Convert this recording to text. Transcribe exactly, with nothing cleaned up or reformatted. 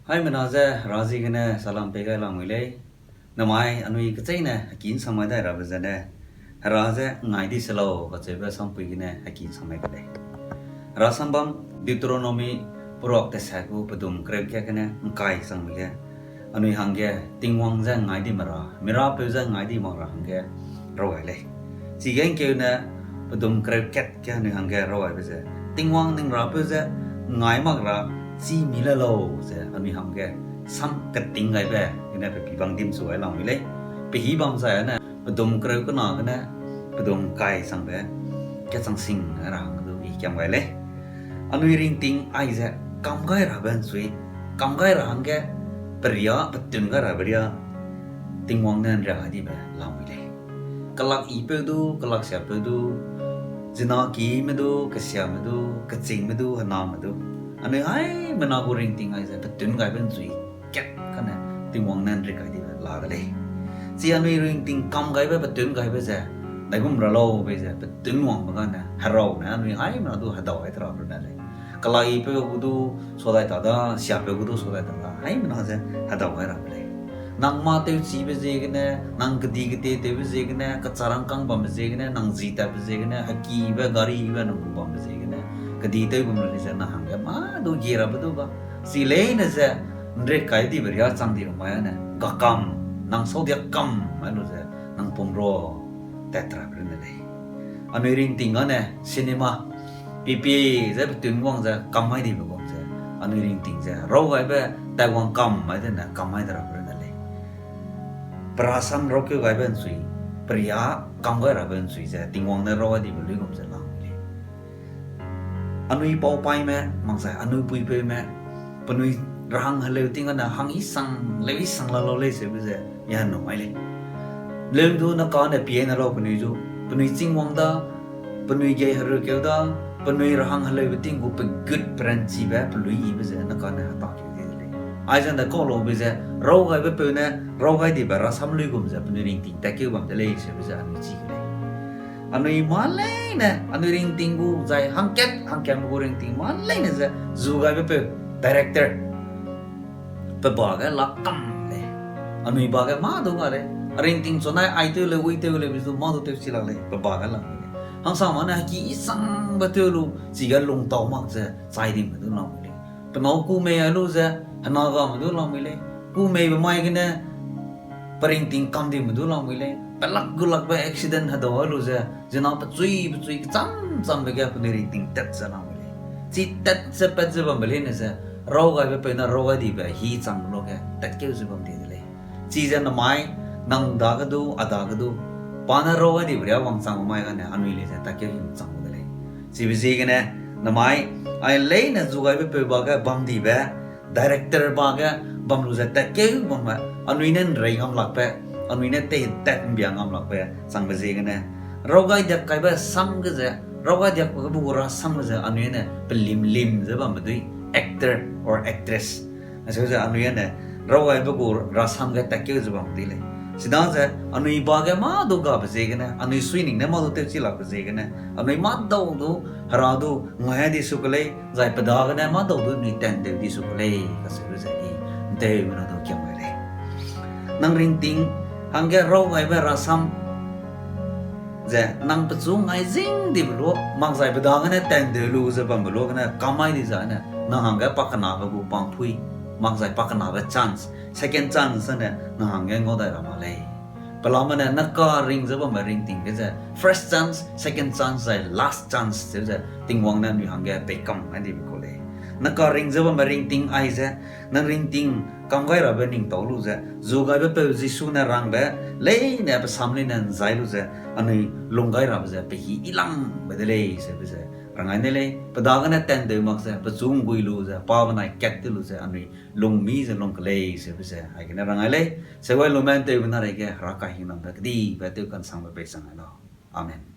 Haimena ze Hera ziegene salam pei gai lamui lei. Namai anui kecheîne heki ’nsamai dai rabe zene, Hera ze ngai di se lau kacheube sampui gene heki ’nsamai ke lei. Hera sambam Deuteronomi peruak tese gu pedum kereu kat gene ’ngkai changbe ge, anui hangge Tingwang ze ngai di mera, mirapeu ze ngai di mak ra hangge raw gai lei. Chige ’ngkeune pedum kereu kat ge anui hangge raw gaibe ze, Tingwang ning rapeu ze ngai mak ra chî mi le lau ze anui hangge sam keting gaibe gene pe pî bang dimchu gai lamui lei. Pe hî bam zai ane pedum kereu kena gene pedum ’ngkai changbe kechang sing ra hang du i kiam gai lei. Anui ringting aize kam gai rabe ’nchui, kam gai ra hangge peria, petun gai rabe ria Tingwang ne ’nria gai dibe lamui lei. Kelak yipeu du, kelak siapeu du, zinakime du, kesiame du, kechingme du, hename du, anui haimena gu ringting aize petun gaibe ’nchui kat kane Tingwang ne ’nrik gai dibe la de lei. Chi anui ringting kam gaibe, petun gaibe ze, daigum ra lau bei ze petun wangbe gane, heraune anui haimena du hedau gai te ra runne lei. Kelak yipeu gu du sua dai ta da, siapeu gu du sua dai ta da, haimena ze hedau gai rabe lei. Nang mâ tewchibe ziegene, nang kedi ketietewbe ziegene, kecharangkâng bambe ziegene, nang ji tatbe ziegene, hekibe, garibe nang gu bambe ziegene, kedi tew bam le ze nang hangge mâ du gie rabe du ga. Chi leine ze ’nrik kai dibe ria chang di lu mai ane, ga kam, nang sau dia kam mai lu ze, nang pum ra tat rabe runne lei. Anui ringting ane cinema, pipi ze petun wang ze kam mai dibe gum ze, anui ringting ze raw gaibe tat wang kam mai dene kam mai de rabe runne lei. Pe rasam raukeu gaibe ’nchui, peria kam gai rabe ’nchui ze Tingwang ne raw gai dibe luigum ze lamui lei. Anui paupaime, makzai anui puipeume, penui rahang heleu ting ane hang i sang, leu i sang la lau lei seube ze, i henu mai lei. Leu du ne kane pie ne lau penui zu, penui chîng wang da, penui gei herukeu da, penui rahang heleube ting gu pe gut peranchibe, pelui yibe ze ne kane hetakeu di de lei. Aizene kau laube ze, raw gaibe peu ne, raw gai dibe rasam luigum ze, penui ringting tatkeu bam de lei seube ze anui chi ke lei. Anui mâ leine, anui ringting gu zai hangkat hangkatme gu ringting mâ leine ze, zu gaibe peu, director, pe ba ge lak kam lei. Anui ba ge mâ du ga lei. A ringting chunai ai tew lei, ui tew lei, bi du mâ du tew chi lak lei, pe ba ge lak lei. Hangsame ne heki i sangbe tew lu, chige lungtau mak ze chai dime du lamui lei. Pe nâu ku mei a lu ze, hena game du lamui lei. Ku meibe mai gene, pe ringting kam dime du lamui lei. Pelak gulakbe accident hedau a lu ze, zina pechui pechui kecham chambe ge penui ringting tat ze lamui lei. Chi tat ze pat ze bambe leine ze, raw gaibe peu ne raw gai dibe hî chang lu ge tatkeu ze bam di de lei. Chize namai, nang dage du, a dage du, pa ne raw gai dibe ria wangchang mai gane anui lei ze tatkeu him chang de lei. Chibe ziegene, namai, ai leine zu gaibe peu ba ge bam dibe, director ba ge bam lu ze tatkeu bamme, anui ne ’nrei ngam lakbe, anui ne tei tat ’mbia ngam lakbe changbe ziegene, raw gai diak kaibe sam ge ze, raw gai diak kaibe gu rasam ge ze anui ne pelim lim ze bamme dui, actor or actress acheu ze anui ne raw gaibe gu rasam ge tatkeu ze bam di lei. Chidaze anui ba ge mâ du gabe ziegene, anui suining ne mâ du tewchi lakbe ziegene, anui mâ dau du, Hera du ngai di su ke lei, zai pe dagene mâ dau du anui tandeu di su ke lei, kacheube ze i ’nteumena du kiam gai lei. Nang ringting hangge raw gaibe rasam ze nang pechu ngai zing dibe lu, makzai pe dagene tandeu lu ze bambe lu gene kamai di zane, nang hangge pakenabe gu pangpui, makzai pakenabe chance, second chance ne nang hangge ngau dai ra mak lei. Pelame ne naka ring ze bambe ringting ge ze first chance, second chance, zai last chance cheu ze Tingwang ne anui hangge peikam gai dibe kau lei. Naka ring ze bambe ringting aize, nang ringting kam gai rabe ning tau lu ze, zu gaibe peu Jisu ne rangbe, leine pe sam leine ’nzai lu ze, anui lung gai rabe ze pe hî i langbe de lei, seube ze rang gai ne lei, pe dagene tandeu mak ze, pechu ’nggui lu ze, pa benai kat te lu ze, anui lungmi ze lung ke lei, seube ze aigene rang gai lei, segai lume ’nteube na reige Hera kahingnambe kedibe tew kansangbe pei sang gai lau. Amen.